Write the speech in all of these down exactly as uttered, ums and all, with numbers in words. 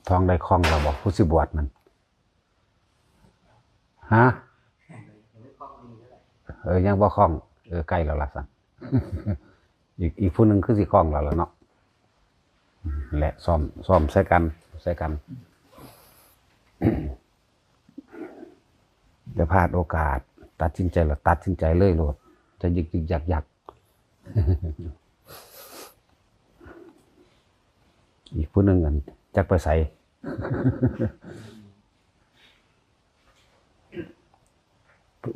ท่องได้คล่องแล้วบ่ ผู้สิบวชนั่น ฮะ เออ ยังบ่คล่อง เออ ใกล้แล้วล่ะสั่น อีก อีกผู้หนึ่งคือสิคล่องแล้วล่ะเนาะ และซ้อม ซ้อมใส่กัน ใส่กัน อย่าพลาดโอกาส ตัดสินใจแล้วตัดสินใจเลยโลด จะยึกยึกยักยัก อีกผู้หนึ่งอัน จักไปใส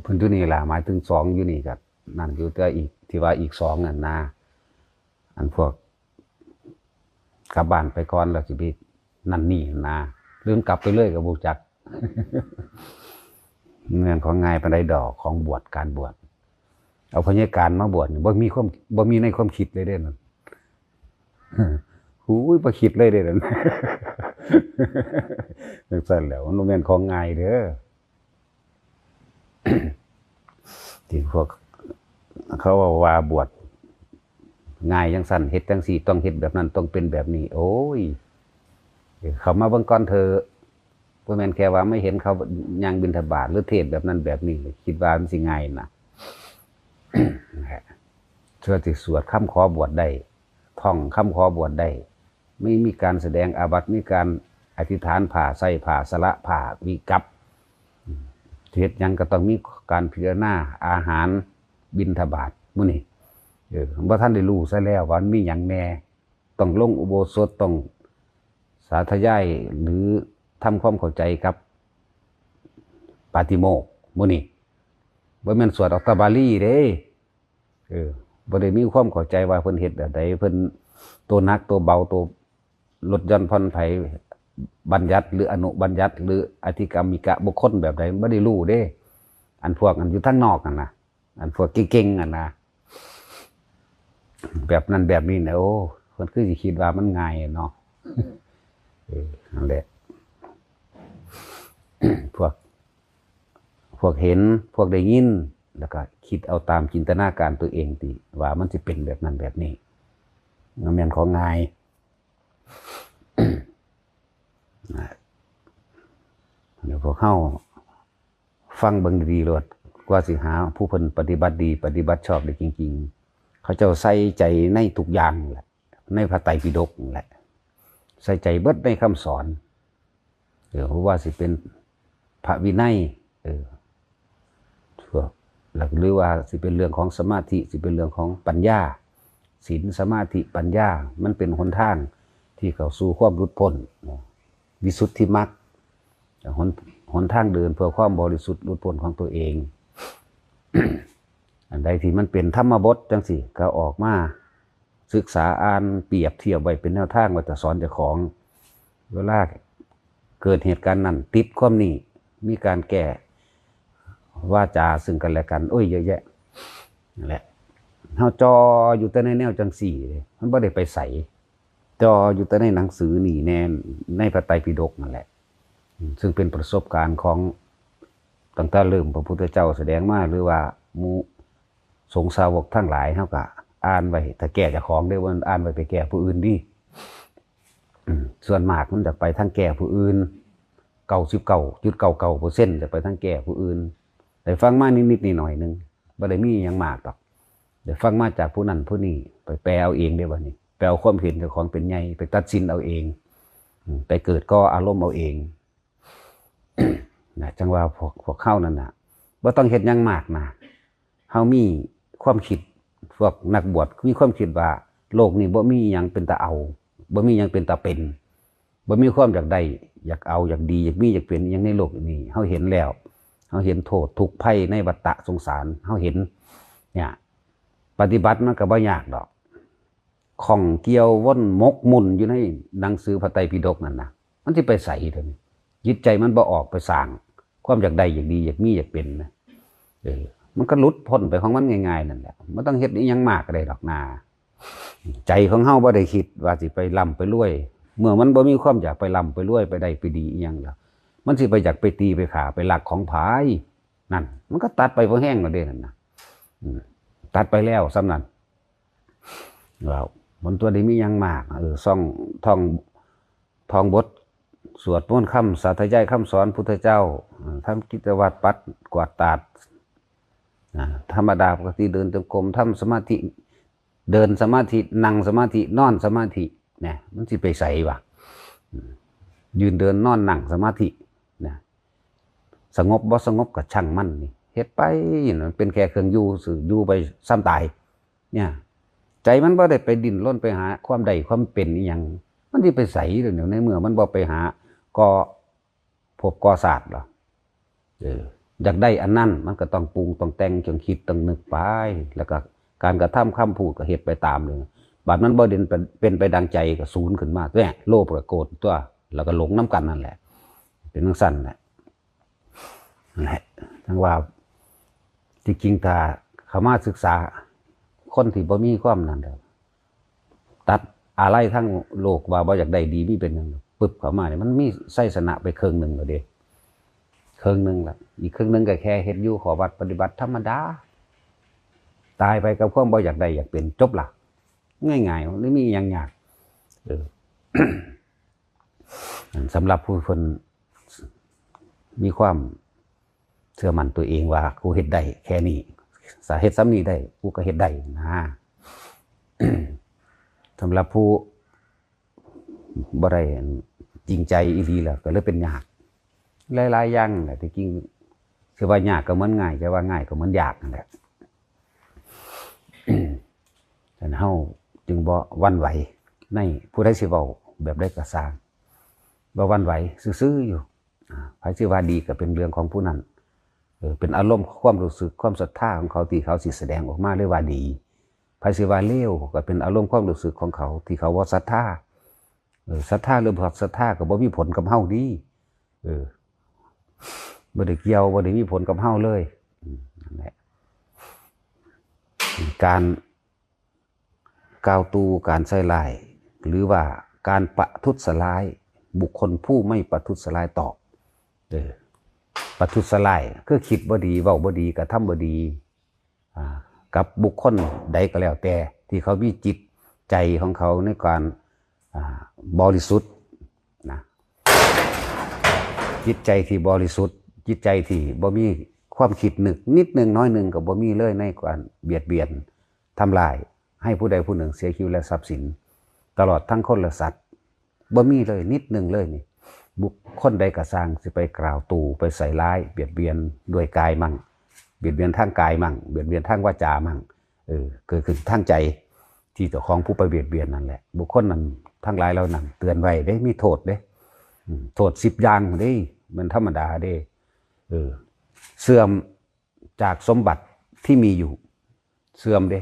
เพิ่นอยู่นี่ล่ะ หมายถึงสองอยู่นี่ครับ นั่นอยู่แต่อีก ที่ว่าอีกสองนั่นนะ อันพวก กลับบ้านไปก่อนแล้วสิไปนั่นนี่นะ หรือมันกลับไปเลยก็บ่จัก เรื่องของง่ายปานใดดอก ของบวช การบวช เอาพญาการมาบวชนี่บ่มีความ บ่มีในความคิดเลยเด้นั่น หูย บ่คิดเลยเด้นั่น จังซั่นแหล้ว มันบ่แม่นของง่ายเด้อ ที่พวกเขาว่าบวชง่ายจังซั่น เฮ็ดจังซี่ ต้องเฮ็ดแบบนั้น ต้องเป็นแบบนี้ โอ้ย เข้ามาเบิ่งก่อนเถอะ บ่แม่นแค่ว่าไม่เห็นเขาย่างบิณฑบาตหรือเทศน์แบบนั้นแบบนี้ คิดว่ามันสิง่ายนะ เชื่อที่สวดคำขอบวชได้ ท่องคำขอบวชได้ ไม่มีการแสดงอาบัติ มีการอธิษฐานผ้า ใส่ผ้า สละผ้า วิกัป เฮ็ดหยังก็ต้องมีการพิจารณาอาหาร บิณฑบาตมื้อนี้ เออ บ่ทันได้รู้ซะแล้วว่ามันมีหยังแน่ ต้องลงอุโบสถ ต้องสาธยาย หรือทำความเข้าใจกับปาฏิโมกข์มื้อนี้ บ่แม่นสวดออกตาบาลีเด้ เออ บ่ได้มีความเข้าใจว่าเพิ่นเฮ็ดแบบใด เพิ่นตัวหนักตัวเบา ตัวลดหย่อนผ่อนผันบัญญัติ หรืออนุบัญญัติ หรืออธิกรรมิกะบุคคลแบบใด บ่ได้รู้เด้ อันพวกอันอยู่ทางนอกนั่นนะ อันพวกเก่งๆนั่นนะ แบบนั้นแบบนี้นะ โอ้ เพิ่นคือสิคิดว่ามันง่ายเนาะ เออ นั่นแหละ พวก พวกเห็น พวกได้ยิน แล้วก็คิดเอาตามจินตนาการตัวเองติ ว่ามันสิเป็นแบบนั้นแบบนี้ มันแม่นของง่าย นะ เดี๋ยวพวกเฮาฟังเบิ่งดีๆโลด กว่าสิหาผู้เพิ่นปฏิบัติดี ปฏิบัติชอบได้จริงๆ เขาเจ้าใส่ใจในทุกอย่างแหละ ในพระไตรปิฎกนั่นแหละ ใส่ใจเบิดในคำสอน เออ บ่ว่าสิเป็นพระวินัย เออ พวก หรือว่าสิเป็นเรื่องของสมาธิ สิเป็นเรื่องของปัญญา ศีล สมาธิ ปัญญา มันเป็นหนทางที่เข้าสู่ความหลุดพ้น วิสุทธิมรรค หน หนทางเดินเพื่อความบริสุทธิ์หลุดพ้นของตัวเอง อันใดที่มันเป็นธรรมบทจังซี้ ก็ออกมาศึกษาอ่าน เปรียบเทียบไว้เป็นแนวทางว่าจะสอนเจ้าของ เวลาเกิดเหตุการณ์นั้น ติดความนี้ มีการแก้วาจาซึ่งกันและกัน โอ้ย เยอะแยะ นั่นแหละ เฮาจ่ออยู่แต่ในแนวจังซี้ มันบ่ได้ไปไส จ่ออยู่แต่ในหนังสือนี่แน่ ในพระไตรปิฎกนั่นแหละ ซึ่งเป็นประสบการณ์ของตั้งแต่เริ่มพระพุทธเจ้าแสดงมา หรือว่าหมู่สงฆ์สาวกทั้งหลาย เฮาก็อ่านไว้ ถ้าแก้เจ้าของเด้อ บ่แม่นอ่านไว้ไปแก้ผู้อื่นเด้ อืม ส่วนมากมันจะไปทางแก้ผู้อื่น เก้าสิบเก้าจุดเก้าเก้าเปอร์เซ็นต์ จะไปทางแก้ผู้อื่น ได้ฟังมานิดๆหน่อยๆหนึ่ง บ่ได้มีหยังมากดอก ได้ฟังมาจากผู้นั้นผู้นี้ ไปแปลเอาเองเด้อบัดนี้ ไปเอาความเห็นเจ้าของเป็นใหญ่ ไปตัดสินเอาเอง อืม ไปเกิดก่ออารมณ์เอาเอง นะ จั่งว่าพวก พวกเฮานั่นน่ะ บ่ต้องเฮ็ดหยังมากนะ เฮามีความคิด พวกนักบวชมีความคิดว่า โลกนี้บ่มีหยังเป็นตาเอา บ่มีหยังเป็นตาเป็น บ่มีความอยากได้ อยากเอา อยากดี อยากมี อยากเป็นอิหยังในโลกนี้ เฮาเห็นแล้ว เฮาเห็นโทษทุกข์ภัยในวัฏฏะสงสาร เฮาเห็น เนี่ย ปฏิบัติมันก็บ่ยากดอก ข้องเกี่ยววนหมกมุ่นอยู่ในหนังสือพระไตรปิฎกนั่นนะ มันสิไปไสเดี๋ยวนี้ จิตใจมันบ่ออกไปสร้างความอยากได้ อยากดี อยากมี อยากเป็นนะ เออ มันก็หลุดพ้นไปของมันง่ายๆนั่นแหละ บ่ต้องเฮ็ดอิหยังมากก็ได้ดอกนา ใจของเฮาบ่ได้คิดว่าสิไปร่ำไปรวย เมื่อมันบ่มีความอยากไปร่ำไปรวย ไปได้ไปดีอิหยังแล้ว มันสิไปอยากไปตีไปฆ่าไปลักของไผ นั่น มันก็ตัดไปพอแห้งแล้วเด้นั่นนะ อืม ตัดไปแล้วส่ำนั้น แล้วมันตัวได้มีหยังมาก เออ ซ่อง ท่อง ท่องบท สวดมนต์คำสาธยายคำสอนพุทธเจ้า อ่า ทำกิจวัตรปัดกวาดตาด อ่า ธรรมดาปกติ เดินจงกรม ทำสมาธิ เดินสมาธิ นั่งสมาธิ นอนสมาธิ เนี่ย มันสิไปไสวะ อืม ยืนเดินนอนนั่งสมาธิ นะ สงบบ่สงบก็ช่างมันนี่ เฮ็ดไป มันเป็นแค่เครื่องอยู่ซื่อ อยู่ไปส่ำตาย เนี่ย ใจมันบ่ได้ไปดิ้นรนไปหาความได้ความเป็นอีหยัง มันสิไปไสเดี๋ยวนี้ ในเมื่อมันบ่ไปหาก่อภพก่อชาติหรอ เออ อยากได้อันนั้น มันก็ต้องปรุง ต้องแต่ง ต้องคิด ต้องนึกไป แล้วก็การกระทำคำพูดก็เฮ็ดไปตามเลย บัดมันบ่เด่นเป็น เป็นไปดังใจก็สูญขึ้นมา เนี่ย โลภกับโกรธตัว แล้วก็หลงนำกันนั่นแหละ เป็นจั่งซั้นแหละ นั่นแหละ จั่งว่า ที่จริงถ้าเข้ามาศึกษา คนที่บ่มีความนั่นดอก ตัดอะไรทั้งโลกว่าบ่อยากได้ดี มีเป็นหยัง ปึ๊บเข้ามาเนี่ย มันมีชัยชนะไปครึ่งหนึ่งแล้วเด้ ครึ่งหนึ่งละ อีกครึ่งหนึ่งก็แค่เฮ็ดอยู่ข้อวัดปฏิบัติธรรมดา ตายไปกับความบ่อยากได้อยากเป็น จบละ ง่ายๆ มันไม่มีหยังยาก เออ สำหรับผู้เพิ่นมีความเชื่อมั่นตัวเองว่า กูเฮ็ดได้แค่นี้ สาเฮ็ดส่ำนี้ได้ กูก็เฮ็ดได้นะ สำหรับผู้บ่ได้จริงใจอีหลีแล้ว ก็เลยเป็นยาก หลายๆ อย่างแหละ ที่จริง สิว่ายากก็เหมือนง่าย จะว่าง่ายก็เหมือนยากนั่นแหละ ฉะนั้นเฮาจึงบ่หวั่นไหว ในผู้ใดสิเว้าแบบใดก็ซ่าง บ่หวั่นไหว ซื่อๆ อยู่ อ่า ไผสิว่าดีก็เป็นเรื่องของผู้นั้น เออ เป็นอารมณ์ความรู้สึก ความศรัทธาของเขาที่เขาสิแสดงออกมาเลยว่าดี ไผสิว่าเลวก็เป็นอารมณ์ความรู้สึกของเขาที่เขาบ่ศรัทธา เออ ศรัทธาหรือบ่ศรัทธาก็บ่มีผลกับเฮาดี เออ บ่ได้เกี่ยว บ่ได้มีผลกับเฮาเลย อืม นั่นแหละ การกล่าวตู่ การใส่ร้าย หรือว่าการประทุษร้ายบุคคลผู้ไม่ประทุษร้ายตอบ เออ ประทุษร้ายคือคิดบ่ดี เว้าบ่ดี กระทำบ่ดี อ่า กับบุคคลใดก็แล้วแต่ ที่เขามีจิตใจของเขาในการ อ่า บริสุทธิ์นะ จิตใจที่บริสุทธิ์ จิตใจที่บ่มีความคิดนึกนิดหนึ่งน้อยหนึ่งก็บ่มีเลยในการเบียดเบียนทำลายให้ผู้ใดผู้หนึ่งเสียชีวิตและทรัพย์สิน ตลอดทั้งคนและสัตว์ บ่มีเลยนิดหนึ่งเลยนี่ บุคคลใดก็ซ่างสิไปกล่าวตู่ ไปใส่ร้าย เบียดเบียนด้วยกายมั่ง เบียดเบียนทางกายมั่ง เบียดเบียนทางวาจามั่ง เออ เกิดขึ้นทางใจ ที่เจ้าของผู้ไปเบียดเบียนนั่นแหละ บุคคลนั้นทั้งหลายเหล่านั้นเตือนไว้เด้ มีโทษเด้ อืม โทษสิบอย่างเด้ มันธรรมดาเด้ เออ เสื่อมจากสมบัติที่มีอยู่ เสื่อมเด้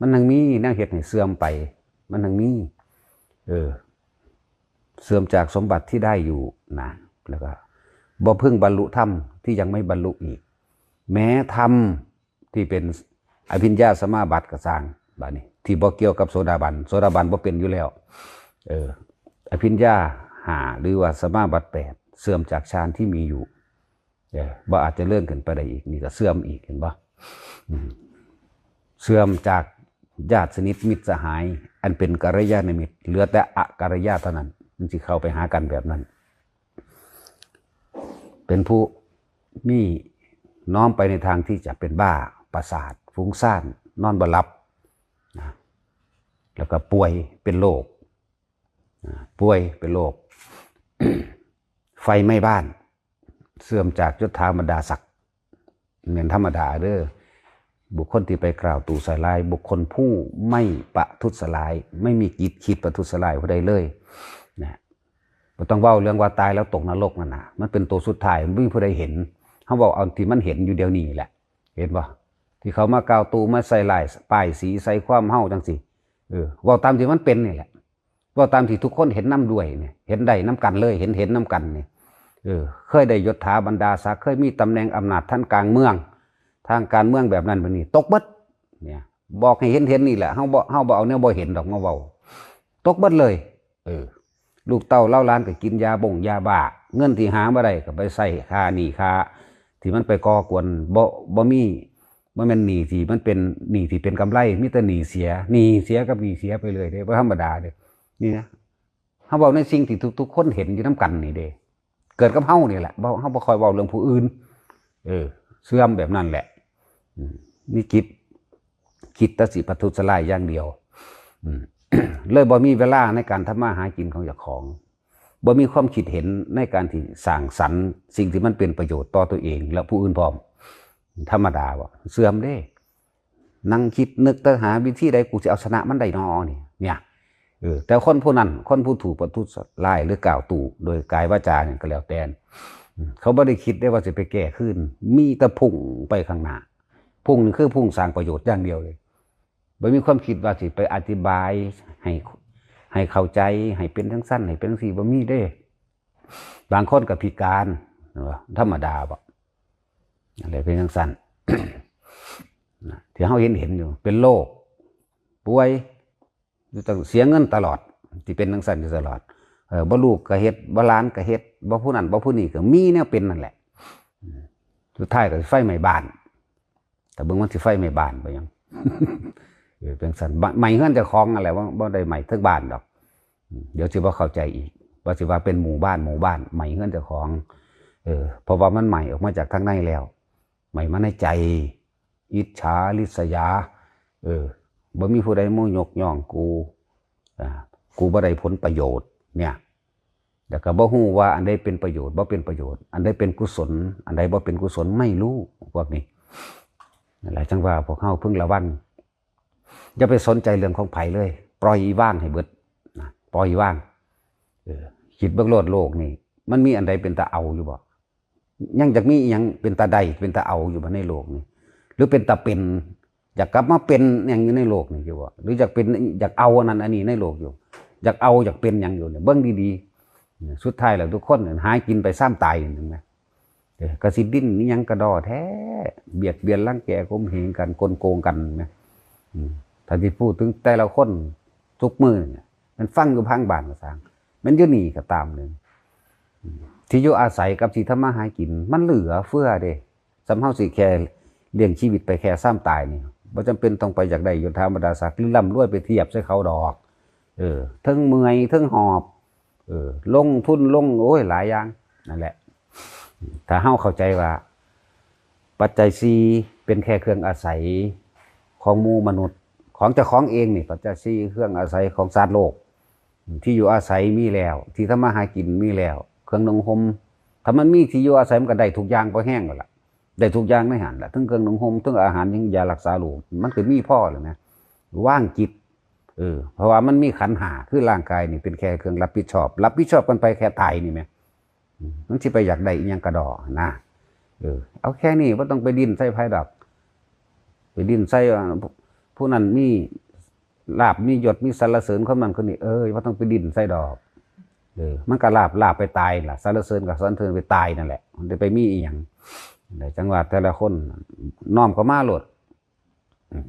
มันยังมีแนวเฮ็ดให้เสื่อมไป มันยังมี เออ เสื่อมจากสมบัติที่ได้อยู่นะ แล้วก็บ่พึงบรรลุธรรมที่ยังไม่บรรลุอีก แม้ธรรมที่เป็นอภิญญาสมาบัติก็ซ่าง บัดนี้ ที่บ่เกี่ยวกับโสดาบัน โสดาบันบ่เป็นอยู่แล้ว เออ อภิญญาห้าหรือว่าสมาบัติแปด เสื่อมจากฌานที่มีอยู่ เออ บ่อาจจะเลื่อนขึ้นไปได้อีก นี่ก็เสื่อมอีก เห็นบ่ อืม เสื่อมจากญาติสนิทมิตรสหาย อันเป็นกัลยาณมิตร เหลือแต่อกัลยาเท่านั้น มันสิเข้าไปหากันแบบนั้น เป็นผู้มีน้อมไปในทางที่จะเป็นบ้า ประสาท ฟุ้งซ่าน นอนบ่หลับนะ แล้วก็ป่วยเป็นโรคนะ ป่วยเป็นโรค ไฟไหม้บ้าน เสื่อมจากยศถาบรรดาศักดิ์ แม่นธรรมดาเด้อ บุคคลที่ไปกล่าวตู่ใส่ร้าย บุคคลผู้ไม่ประทุษร้าย ไม่มีจิตคิดประทุษร้ายผู้ใดเลยนะ บ่ต้องเว้าเรื่องว่าตายแล้วตกนรกนั่นน่ะ มันเป็นตัวสุดท้าย มันบ่มีผู้ใดเห็น เฮาเว้าเอาที่มันเห็นอยู่เดี๋ยวนี้แหละ เห็นบ่ ที่เขามากล่าวตู่ มาใส่ร้าย ป้ายสีใส่ความเฮาจังซี่ เออ เว้าตามที่มันเป็นนี่แหละ เว้าตามที่ทุกคนเห็นนำด้วยเนี่ย เห็นได้นำกันเลย เห็น เห็นนำกันเนี่ย เออ เคยได้ยศถาบรรดาศักดิ์ เคยมีตำแหน่งอำนาจทางการเมือง ทางการเมืองแบบนั้นแบบนี้ ตกเบิด เนี่ย บอกให้เห็นเห็นนี่แหละ เฮาบ่ เฮาบ่เอาแนวบ่เห็นดอกมาเว้า ตกเบิดเลย เออ ลูกเต้าเหล่าหลานก็กินยาบงยาบ้า เงินที่หามาได้ก็ไปใช้ค่าหนี้ค่า ที่มันไปก่อกวน บ่ บ่มี บ่แม่นหนี้ที่มันเป็นหนี้ที่เป็นกำไร มีแต่หนี้เสีย หนี้เสียกับหนี้เสียไปเลยเด้ บ่ธรรมดาเด้ นี่นะ เฮาเว้าในสิ่งที่ทุกๆคนเห็นอยู่นำกันนี่เด้ เกิดกับเฮานี่แหละ บ่ เฮาบ่ค่อยเว้าเรื่องผู้อื่น เออ เสื่อมแบบนั้นแหละ อืม มีจิต คิดแต่สิประทุษร้ายอย่างเดียว อืม เลยบ่มีเวลาในการทำมาหากินของเจ้าของ บ่มีความคิดเห็นในการที่สร้างสรรค์สิ่งที่มันเป็นประโยชน์ต่อตัวเองและผู้อื่นพร้อม ธรรมดาบ่ เสื่อมเด้ นั่งคิดนึกแต่หาวิธีใดกูสิเอาชนะมันได้น้อนี่ เนี่ย เออ แต่คนผู้นั้น คนผู้ถูกประทุษร้ายหรือกล่าวตู่โดยกายวาจาเนี่ยก็แล้วแต่ อืม เขาบ่ได้คิดได้ว่าสิไปแก้คืน มีแต่พุ่งไปข้างหน้า พุ่งนี่คือพุ่งสร้างประโยชน์อย่างเดียวเลย บ่มีความคิดว่าสิไปอธิบายให้ ให้เข้าใจ ให้เป็นจังซั่น ให้เป็นจังซี่ บ่มีเด้ บางคนก็พิการ เห็นบ่ ธรรมดาบ่ อะไรเป็นจังซั่น นะ ที่เฮาเห็นเห็นอยู่ เป็นโรค ป่วย อยู่ต้องเสียเงินตลอด ที่เป็นจังซั่นอยู่ตลอด เออ บ่ลูกก็เฮ็ด บ่หลานก็เฮ็ด บ่ผู้นั้น บ่ผู้นี้ก็มีแนวเป็นนั่นแหละ อืม สุดท้ายก็สิไฟไหม้บ้าน แต่เบิ่งมันสิไฟไหม้บ้านไปยัง เออ เป็นซั่น บ- ไหม้เฮือนเจ้าของนั่นแหละ บ่ บ่ได้ไหม้เทิงบ้านดอก อืม เดี๋ยวสิบ่เข้าใจอีก ว่าสิว่าเป็นหมู่บ้าน หมู่บ้าน ไหม้เฮือนเจ้าของ เออ เพราะว่ามันไหม้ออกมาจากทางในแล้ว ไหม้มาในใจ อิจฉาริษยา เออ บ่มีผู้ใดมายกย่องกู อ่า กูบ่ได้ผลประโยชน์ เนี่ย แล้วก็บ่ฮู้ว่าอันใดเป็นประโยชน์ บ่เป็นประโยชน์ อันใดเป็นกุศล อันใดบ่เป็นกุศล ไม่รู้ พวกนี้ นั่นแหละ จังว่าพวกเฮาพึงระวัง อย่าไปสนใจเรื่องของไผเลย ปล่อยวางให้เบิด นะ ปล่อยวาง เออ คิดเบิ่งโลด โลกนี่ มันมีอันใดเป็นตาเอาอยู่บ่ ยังอยากมีอิหยังเป็นตาได้ เป็นตาเอาอยู่บ่ในโลกนี่ หรือเป็นตาเป็น อยากกลับมาเป็นหยังอยู่ในโลกนี่อยู่บ่ หรืออยากเป็น อยากเอาอันนั้นอันนี้ในโลกอยู่ อยากเอาอยากเป็นหยังอยู่เนี่ย เบิ่งดีๆ สุดท้ายแล้วทุกคนหากินไปซ้ำตายนั่นนะ เออ ก็สิดิ้นอิหยังกะด้อแท้ เบียดเบียนรังแกข่มเหงกัน กลโกงกันนะ อืม ถ้าสิพูดถึงแต่ละคนทุกมื้อเนี่ย มันฟังอยู่พังบ้านก็ซ่าง มันอยู่นี่ก็ตามหนึ่ง อืม ที่อยู่อาศัยกับที่ทำมาหากิน มันเหลือเฟือเด้ สำเฮาสิแค่เลี้ยงชีวิตไปแค่ซ้ำตายนี่ บ่จำเป็นต้องไปอยากได้ยศถาบรรดาศักดิ์ หรือร่ำรวยไปเทียบใส่เขาดอก เออ เทิงเมื่อย เทิงหอบ เออ ลงทุน ลง โอ้ย หลายอย่าง นั่นแหละ ถ้าเฮาเข้าใจว่า ปัจจัยสี่เป็นแค่เครื่องอาศัยของหมู่มนุษย์ ของเจ้าของเองนี่ ปัจจัยสี่เครื่องอาศัยของสัตว์โลก ที่อยู่อาศัยมีแล้ว ที่ทำมาหากินมีแล้ว เครื่องนุ่งห่ม ถ้ามันมีที่อยู่อาศัยมันก็ได้ทุกอย่างพอแห้งแล้วล่ะ ได้ทุกอย่างในหั้นล่ะ ทั้งเครื่องนุ่งห่ม ทั้งอาหาร ทั้งยารักษาโรค มันก็มีพอแล้วนะ วางจิต เออ เพราะว่ามันมีขันธ์ห้า คือร่างกายนี่เป็นแค่เครื่องรับผิดชอบ รับผิดชอบกันไปแค่ตายนี่แหม อืม มันสิไปอยากได้อิหยังกะด้อนะ เออ เอาแค่นี้ บ่ต้องไปดิ้นใส่ไผดอก ไปดิ้นใส่ อ่า ผู้ ผู้นั้นมีลาภ มียศ มีสรรเสริญคนนั้นคนนี้ เออ บ่ต้องไปดิ้นใส่ดอก เออ มันก็ลาภ ลาภไปตายล่ะ สรรเสริญก็สรรเสริญไปตายนั่นแหละ มันจะไปมีอิหยัง แต่จังว่าแต่ละคนน้อมเข้ามาโลด อืม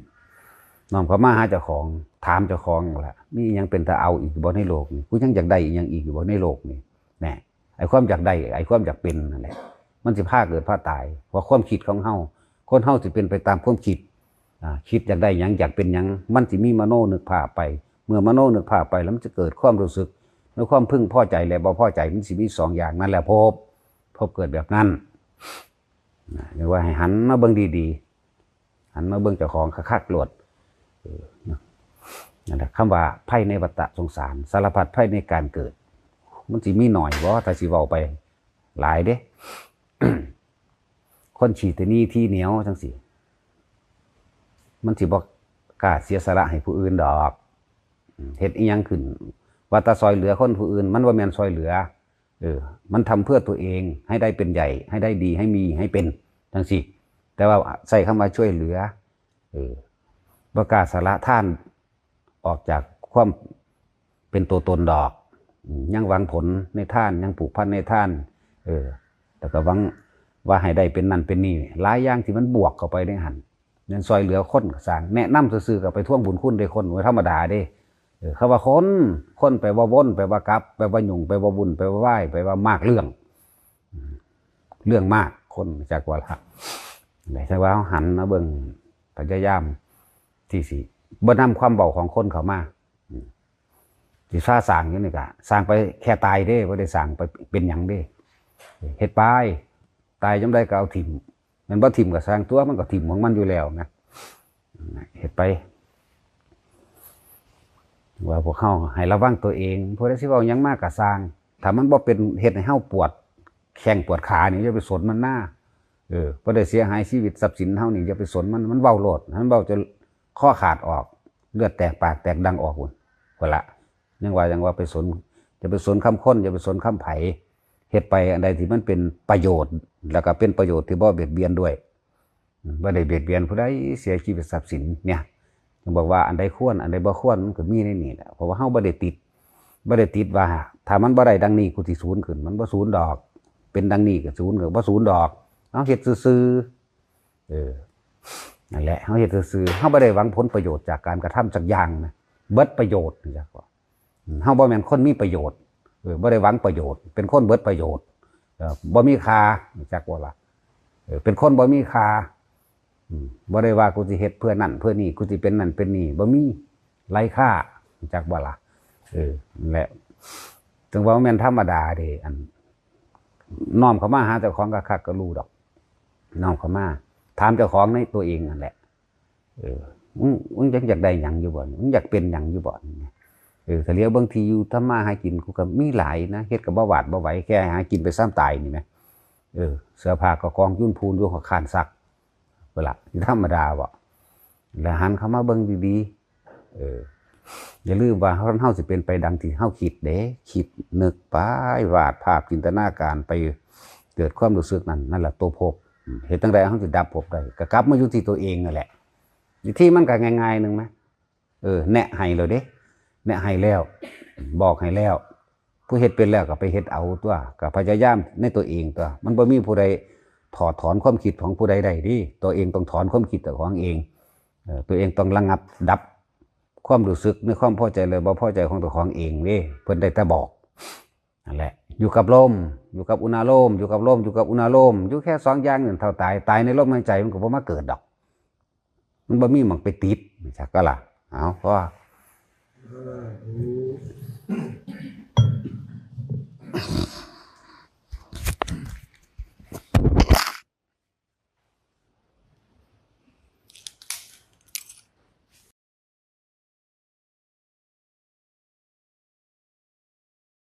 น้อมเข้ามาหาเจ้าของ ถามเจ้าของแหละ มีอิหยังเป็นตาเอาอีกบ่ในโลกนี่ กูยังอยากได้อิหยังอีกอยู่บ่ในโลกนี่ แน่ ไอ้ความอยากได้ ไอ้ความอยากเป็นนั่นแหละ มันสิพาเกิดพาตาย เพราะความคิดของเฮา คนเฮาสิเป็นไปตามความคิด อ่า คิดอยากได้หยัง อยากเป็นหยัง มันสิมีมโนนึกภาพไป เมื่อมโนนึกภาพไปแล้วมันจะเกิดความรู้สึก ในความพึงพอใจและบ่พอใจ มันสิมีสองอย่าง นั่นแหละภพ ภพเกิดแบบนั้น นะ เรียกว่าให้หันมาเบิ่งดีๆ หันมาเบิ่งเจ้าของคักๆโลด เออ นะ นั่นแหละ คำว่าภัยในวัฏสงสาร สารพัดภัยในการเกิด มันสิมีหน่อยบ่ ถ้าสิเว้าไปหลายเด้ คนขี้ตะหนีทีเหนียวจังซี้ มันสิบ่กล้าเสียสละให้ผู้อื่นดอก อืม เฮ็ดอิหยังขึ้น ว่าแต่ซอยเหลือคนผู้อื่น มันบ่แม่นซอยเหลือ เออ มันทำเพื่อตัวเอง ให้ได้เป็นใหญ่ ให้ได้ดี ให้มี ให้เป็น จังซี้ แต่ว่าใช้คำว่าช่วยเหลือ เออ บ่กล้าสละทาน ออกจากความเป็นตัวตนดอก อืม ยังหวังผลในทาน ยังผูกพันในทาน เออ แล้วก็หวังว่าให้ได้เป็นนั่นเป็นนี่ หลายอย่างที่มันบวกเข้าไปในหั้น แม่นซอยเหลือคนก็ซ่าง แนะนำซื่อๆ ก็ไปทวงบุญคุณเด้คน บ่ธรรมดาเด้ เออ คำว่าคน คนแปลว่าวน แปลว่ากลับ แปลว่ายุ่ง แปลว่าวุ่น แปลว่าวาย แปลว่ามากเรื่อง อืม เรื่องมาก คนจักว่าละ แต่ว่าเฮาหันมาเบิ่ง พยายามที่สิบ่นำความเว้าของคนเข้ามา อืม สิพาสร้างอยู่นี่กะสร้างไปแค่ตายเด้ บ่ได้สร้างไปเป็นหยังเด้ เฮ็ดไป ตายยามใดก็เอาถิ่ม แม่นบ่ถิ่มก็ช่างตัว มันก็ถิ่มของมันอยู่แล้วนะ เฮ็ดไป ว่าพวกเฮาให้ระวังตัวเอง ผู้ใดสิเว้าหยังมาก็ช่าง ถ้ามันบ่เป็นเฮ็ดให้เฮาปวดแข้งปวดขานี่ อย่าไปสนมันนา เออ บ่ได้เสียหายชีวิตทรัพย์สินเฮานี่ อย่าไปสนมัน มันเว้าโลด มันเว้าจนคอขาดออก เลือดแตกปากแตกดังออกพุ้น พุ้นละ ยังว่า ยังว่าไปสน อย่าไปสนคำคน อย่าไปสนคำไผ เฮ็ดไปอันใดที่มันเป็นประโยชน์ แล้วก็เป็นประโยชน์ที่บ่เบียดเบียนด้วย บ่ได้เบียดเบียนผู้ใด เสียชีวิตทรัพย์สินเนี่ย จึงบอกว่าอันใดควร อันใดบ่ควร มันก็มีในนี่แหละ เพราะว่าเฮาบ่ได้ติด บ่ได้ติดว่า ถ้ามันบ่ได้ดังนี้ กูสิสูญขึ้น มันบ่สูญดอก เป็นดังนี้ก็สูญ ก็บ่สูญดอก เฮาเฮ็ดซื่อๆ เออ นั่นแหละ เฮาเฮ็ดซื่อๆ เฮาบ่ได้หวังผลประโยชน์จากการกระทำจักอย่างนะ เบิดประโยชน์นี่จ้ะ เฮาบ่แม่นคนมีประโยชน์ เออ บ่ได้หวังประโยชน์ เป็นคนเบิดประโยชน์ เออ บ่มีค่า รู้จักบ่ล่ะ เออ เป็นคนบ่มีค่า อืม บ่ได้ว่ากูสิเฮ็ดเพื่อนั่นเพื่อนี่ กูสิเป็นนั่นเป็นนี่ บ่มี ไร้ค่า รู้จักบ่ล่ะ เออ นั่นแหละ ถึงว่ามันแม่นธรรมดาเด้ อัน น้อมเข้ามาหาเจ้าของคักๆ ก็รู้ดอก น้อมเข้ามา ถามเจ้าของในตัวเองนั่นแหละ เออ มึง มึงยังอยากได้หยังอยู่บ่ มึงอยากเป็นหยังอยู่บ่ เออ ถ้าเหลียวเบิ่งที่อยู่ทำมาหากิน กูก็มีหลายนะ เฮ็ดก็บ่หวาดบ่ไหว แค่หากินไปซ้ำตายนี่แหม เออ เสื้อผ้าก็กองจุนพูนอยู่ ก็คร้านซัก เวลาธรรมดาบ่ แล้วหันเข้ามาเบิ่งดีๆ เออ อย่าลืมว่าเฮา เฮาสิเป็นไปดังที่เฮาคิดเด้ คิดนึกไป วาดภาพจินตนาการไป เกิดความรู้สึกนั่น นั่นแหละตัวภพ อืม เฮ็ดจั่งใดเฮาสิดับภพได้ ก็กลับมาอยู่ที่ตัวเองนั่นแหละ วิธีมันก็ง่ายๆ หนึ่งไหม เออ แนะให้แล้วเด้ แนะให้แล้ว บอกให้แล้ว ผู้เฮ็ดเป็นแล้วก็ไปเฮ็ดเอาตัว ก็พยายามในตัวเองตัว มันบ่มีผู้ใดถอดถอนความคิดของผู้ใดได้เด้ ตัวเองต้องถอนความคิดเจ้าของเอง เออ ตัวเองต้องระงับดับความรู้สึกในความพอใจและบ่พอใจของเจ้าของเองเด้ เพิ่นได้แต่บอก นั่นแหละ อยู่กับลม อยู่กับอุณาโลม อยู่กับลม อยู่กับอุณาโลม อยู่แค่สองอย่างนั่นเท่าตาย ตายในลมหายใจมันก็บ่มาเกิดดอก มันบ่มีหม่องไปติด จักก็ล่ะ เอา พอ